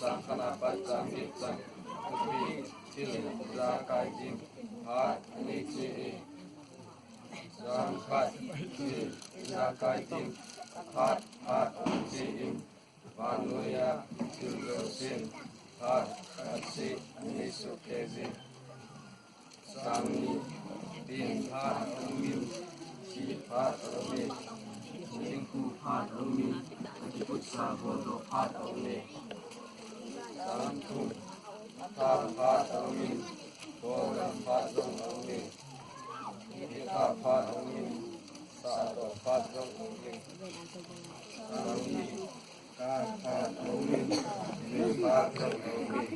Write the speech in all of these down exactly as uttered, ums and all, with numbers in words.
Chang khat apat chang get chan. Thupi, thil ijakai din phat anei cheh e. Chang khat, thil ijakai din phat phat aum cheh in, vannoiya thil jousen phat khat cheh anei soh kei jin. Chang ni, pen phat aumin, thi phat aumin, thingphu phat aumin, akiputsa boldoh phat aumin. Chang thum, atha phat aumin, boldam phat jong aumin, thilha phat aumin, sahdoh phat jong aumin. Chang li, kap phat aumin, lih phat jong aumin,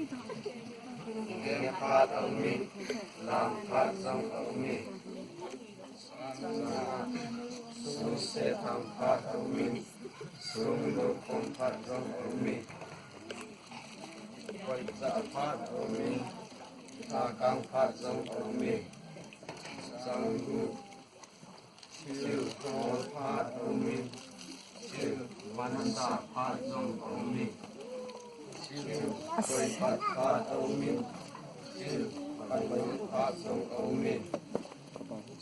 leng phat aumin, lam phat jong aumin. Song sethang phat aumin, song lokhom phat jong aumin. Koicha phat aumin, thakang phat jong aumin. Chang gup, thil hol phat aumin, thil mansah phat jong aumin. Thil koiphat phat aumin, thil panmun phat jong aumin.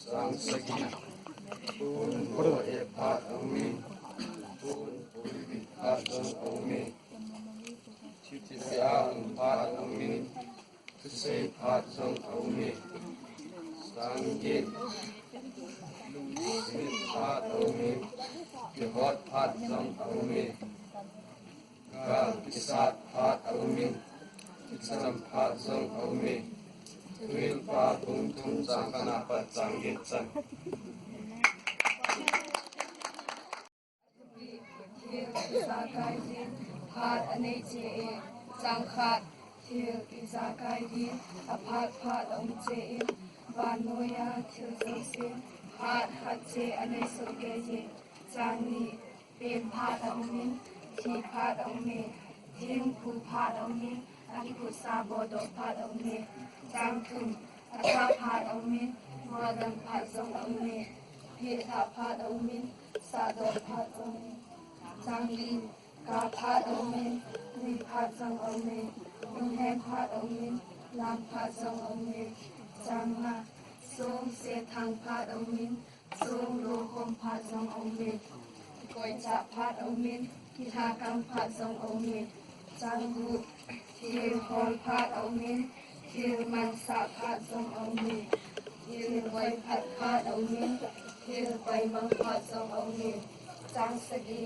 Chang sagi, pon bo eh phat aumin, pon pui bit phat jong aumin. Thil thil a um phat aumin, thusei phat jong aumin. Chang get, lungset phat aumin, kihot phat jong aumin. Gal kisat phat aumin, kicham phat jong aumin. Thuhilpa bung thum chang khat apat chang get chan. Thil ijakai din phat anei cheh e. Chang khat, thil ijakai din aphat phat aum cheh in, vannoiya thil jousen phat khat cheh anei soh kei jin. Chang ni, pen phat aumin, thi phat aumin, thingphu phat aumin, akiputsa boldoh phat aumin. Chang thum, atha phat aumin, boldam phat jong aumin, thilha phat aumin, sahdoh phat aumin. Chang li, kap phat aumin, lih phat jong aumin, lungheng phat aumin, lam phat jong aumin. Chang nga, song sethang phat aumin, song lokhom phat jong aumin. Koicha phat aumin, kithakang phat jong aumin. Chang gup, thil hol phat aumin, thil mansah phat jong aumin. Thil koiphat phat aumin, thil paimang phat jong aumin. Chang sagi,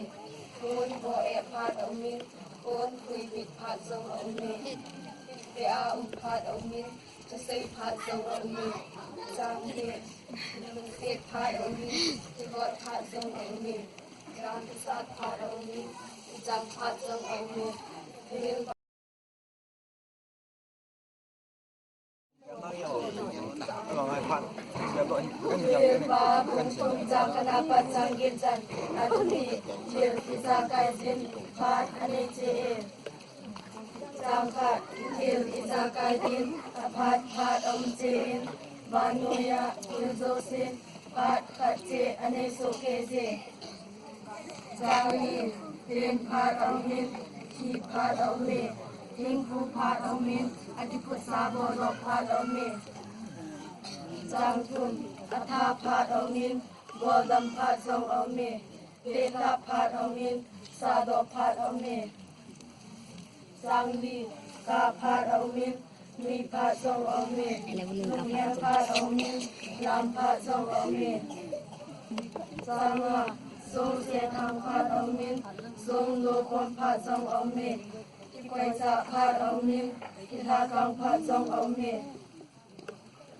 pon bo eh phat aumin, pon pui bit phat jong aumin. Thil peh a um phat aumin, thusei phat jong aumin. Chang get, lungset phat aumin, kihot phat jong aumin. Gal kisat phat aumin, kicham phat jong aumin. Thil Thuhilpa bung thum chang khat apat chang get chan. Athupi, thil ijakai din phat anei cheh e. Chang khat, thil ijakai din aphat phat aum cheh in, vannoiya thil jousen phat khat cheh anei soh kei jin. Chang li, pen phat aumin, thi phat aumin, thingphu phat aumin, akiputsa boldoh phat aumin. Chang thum, atha phat aumin, boldam phat jong aumin, thilha phat aumin, sahdoh phat aumin. Chang li, kap phat aumin, lih phat jong aumin, lungheng phat aumin, lam phat jong aumin. Chang nga, song sethang phat aumin, song lokhom phat jong aumin, kikoicha phat aumin, kithakang phat jong aumin.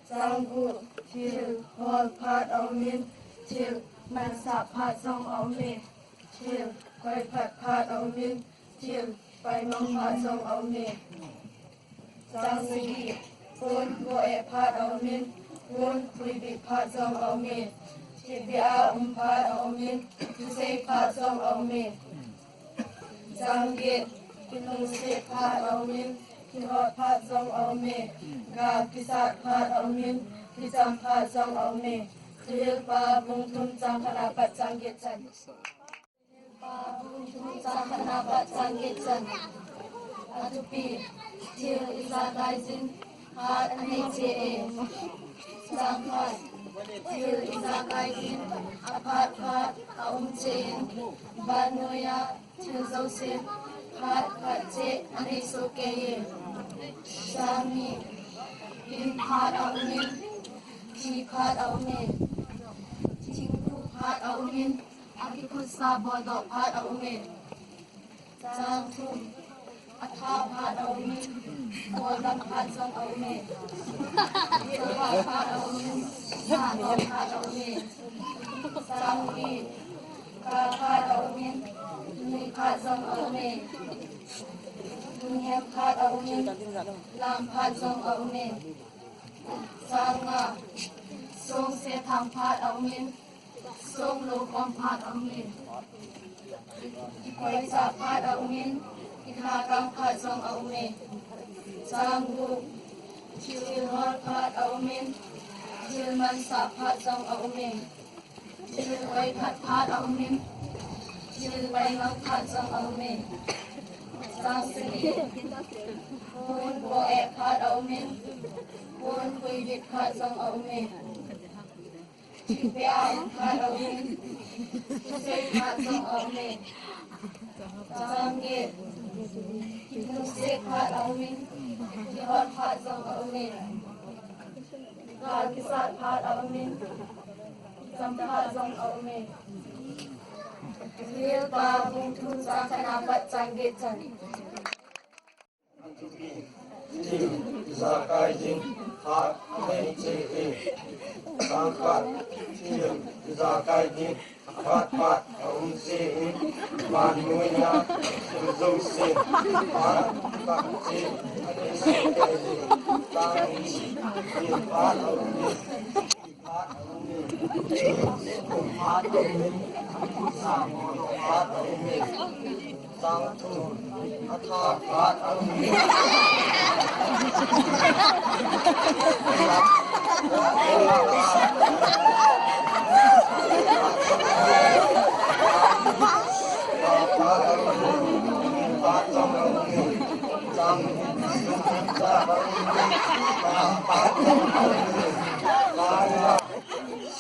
Chang gup, thil hol phat aumin, thil mansah phat jong aumin, thil koiphat phat aumin, thil paimang phat jong aumin. Chang sagi, pon bo eh phat aumin, pon pui bit phat jong aumin. Thil peh a um phat aumin, thusei phat jong aumin. Chang get, kilungset phat aumin, kihot phat jong aumin, gal kisat phat aumin, kicham phat jong aumin. Thuhilpa bung thum chang khat apat chang get chan. Thuhilpa bung thum chang khat apat chang get chan. Athupi, thil ijakai jin phat anei cheh e. Chang khat, thil ijakai jin aphat phat aum cheh in, vannoi a thil jouse phat phat cheh anei soh kei e. Chang ni, in phat aum in, thi phat aum e. Thingkhuh phat aum in, akikhutsa boldoh phat aum e. Chang thum, atha phat aum in, boldam phat jong aum e. Thilha phat aum in, sahdoh phat aum e. Chang li, kal phat aum in, nui phat jong aum e. Lunghem phat aum in, lam phat jong aum e. Chang nga, songse thang phat aum in, song lou khom phat aum e. Kikoicha phat aum in, kinakang phat jong aum e. Chang gup, thil hol phat aum in, thil mansah phat jong aum e. Thil koi phat phat aum in, thil koi ngang phat jong aum e. Chang sagi, pon bo eh phat aum in, pon khui bit phat jong aum e. Thingpia in phat aum in, thusei phat jong aum e. Chang get, thusei phat aum in, kihot phat jong aum e. Gal kisat phat aum in, cham phat jong aum e. Thilpa bung thum chang khat apat chang get chan. Thil ijakai jin phat anei cheh e. Chang khat, thil ijakai jin phat phat aum cheh in, vannoi a thil jouse phat phat cheh anei soh kei e. Chang ni, thil phat aum in,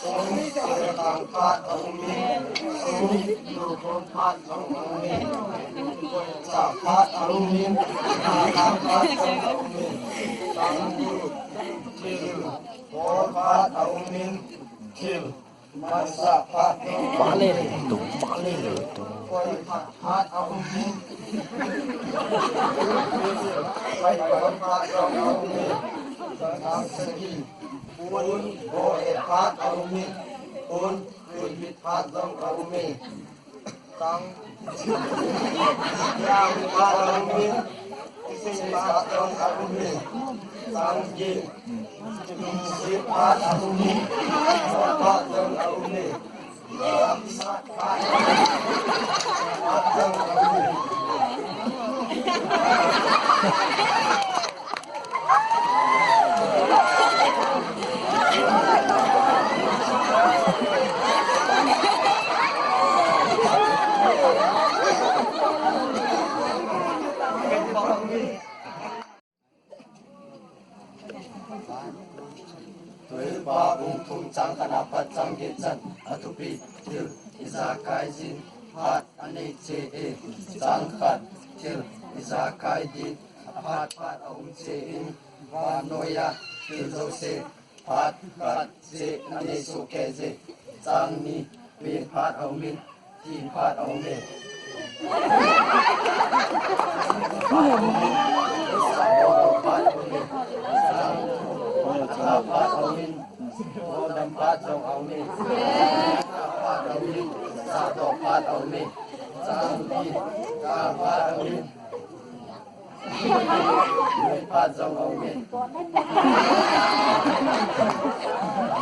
Song se thang phat aum in, song lou khom phat jong aum in, koicha phat aum in, thang phat jong aum in, chang ni, thil hol phat aum in, thil mansah phat jong aum in, koi phat phat aum in, koi phat phat jong aum in, chang sagi, pon bo eh phat aum in, pon khui bit phat jong aum e. Chang, yang phat aum in, thusei phat jong aum e. Chang get, thusei phat aum in, phat jong aum e. Phat jong aum e. Thilpa bung thum chang khat apat chang get chan. Athupi, thil ijakai jin phat anei cheh e. Chang khat, thil ijakai jin aphat phat aum cheh in, vannoi a thil jouse phat phat cheh anei soh kei e. Chang ni, pen phat aum in, thing phat aum e. Phat aum e. Chang, phat aum in, boldam phat jong aum e. Phat aum in, sahdoh phat aum e. Chang ni, kal phat aum in, nui phat jong aum e.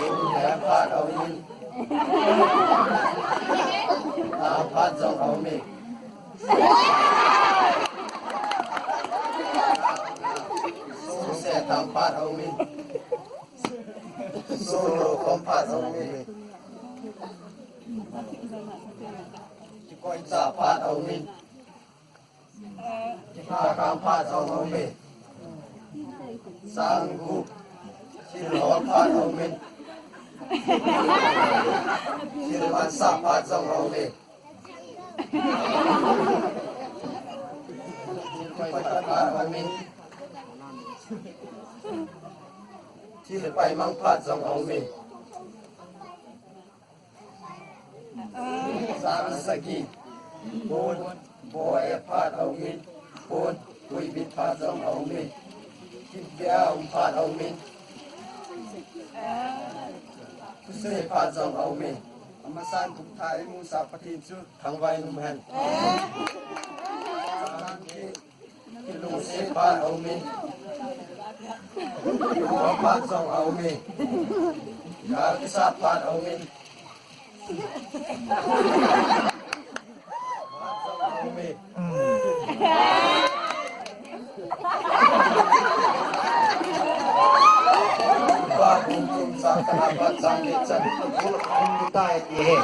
Lunghem phat aum in, lam phat jong aum e. Songse thang phat aum in, song lou khom phat aum e. Kikoicha phat aum in, Kipa kang phat jong aume. Sang gup. Thil hol phat aume. Thil mansah phat jong aume. Thil pai phat aume. Thil pai mang phat jong aume. Sang sagi. Pon, bo e phat aume. Pon, pui bit phat jong aume. Kit bia um phat aume. Kusei phat jong aume. Amasan kum tha imu sa Pathen chu thangvah in um hen. Sang ki Kilungset phat aume. Phat jong aume. Gal kisat phat aume. Phat jong aume. Ba kum kum sa kana phat jong kichan. Kum tai ti he.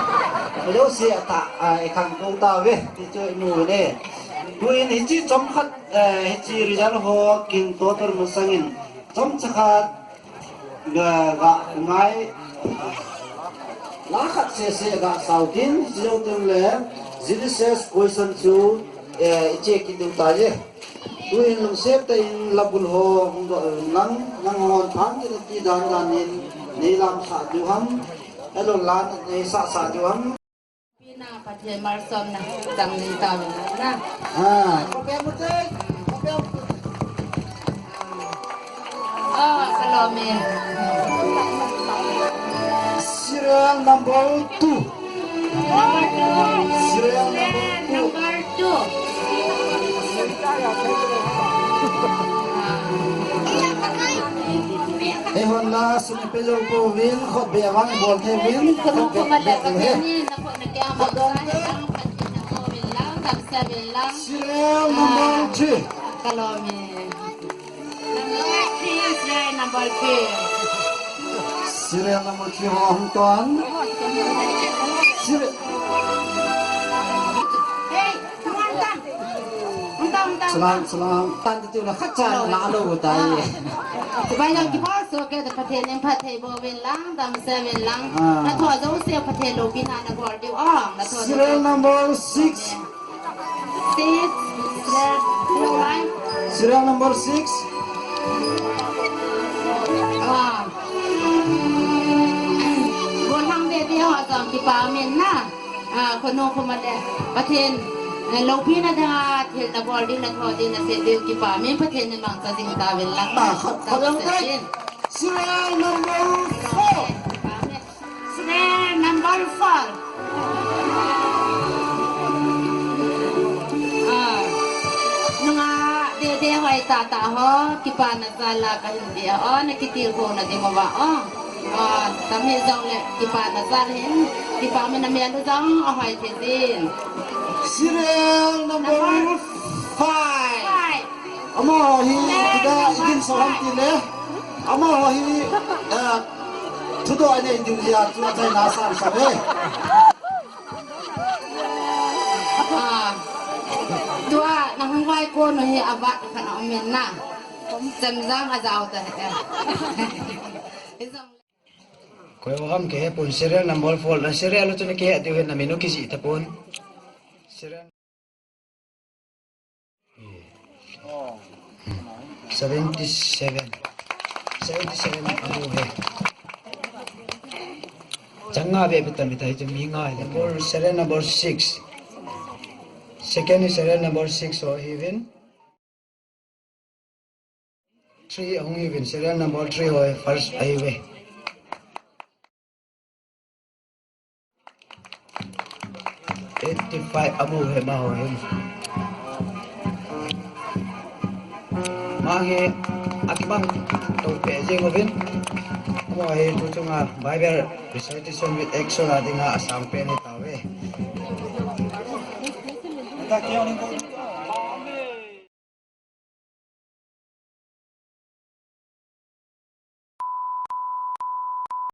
Lo si ata, a, ikhang kong ta ve. Ti chu inu ne. Tuin hiche chomkhat, eh, hiche result ho kin total masangin chomcha khat ga, ga ngai, la khat sese ga sao tin, hiche jou teng le, G D S question chu, eh, i check kit diu tai. Tuin lungset tah in la bul ho hung doh un lang, nang hon thang kit ti dan dan in, nei lam sah diu ham, hello lan, nei sah sah diu ham. Pina Pathen malsomna dang nei tauvin lang na. Ah, kopi mu te, kopi mu te. Ah, kalom e. Serial number two. Number two. Serial number two. Number two. Ah. Eihon la sum ipe jou pouvin, khut be vang ibol thei uvin, khut be, be, be, he. Khut be. Serial number three. Kalom e. Number three, serial number three. Serial number three ho hung ton. Serial. Hey, come on, come. Hung ton, hung ton. Salam, salam. Tan ti la khat cha la lo tai. Chibai lang kipa so ke da Pathen in phatthei bouvin lang, damsel uvin lang. Ah. Nathoh jouse Pathen loupina nabol diu. Ah, nathoh jouse. Serial number six. Six, left, two, right. Serial number six. Ah. Golhang Dede ho jong kipa umin na. Ah, khonung khoma le. Pathen, eh, loupina dinga thil nabol diu, nathoh diu, nasem diu kipa umin, Pathen in mangcha jing tauvin lang. Ah, khat, khat jong tai. Serial number four. Serial number four. Ah, nungah Dede hoi tah tah ho, kipana jal a kahin ti a, o, nakitilkhouna ding uva, o. O, tam hijongle, kipana jal hin, kipa umin, namel u jong ahoi thei jin. Serial number five. Five. Amaho hi, ida, idin so ham tile. Amaho hi, eh, thudoh anei diu jeh a, chu achaina asan sa ve. Ah, tua, nahung vai ko no hi avat khat aumin na. Chemjam ajao ta he. Koi ham kihepon serial number four na serial chu nakihei diu hin namin u kijih tapon. Serial Seventy-seven. Seventy-seven amu he. Changa be be tam itai chu mi ngai le. Number serial number six. Second is serial number six, so he win. Three ahung hi uvin, serial number three ho hi first ahi uve. Eighty-five amu uve amaho hin. Amaho hi akibang to pe jeng uvin. Amaho hi tu chunga Bible recitation with action a dinga asang pen ahi tauve.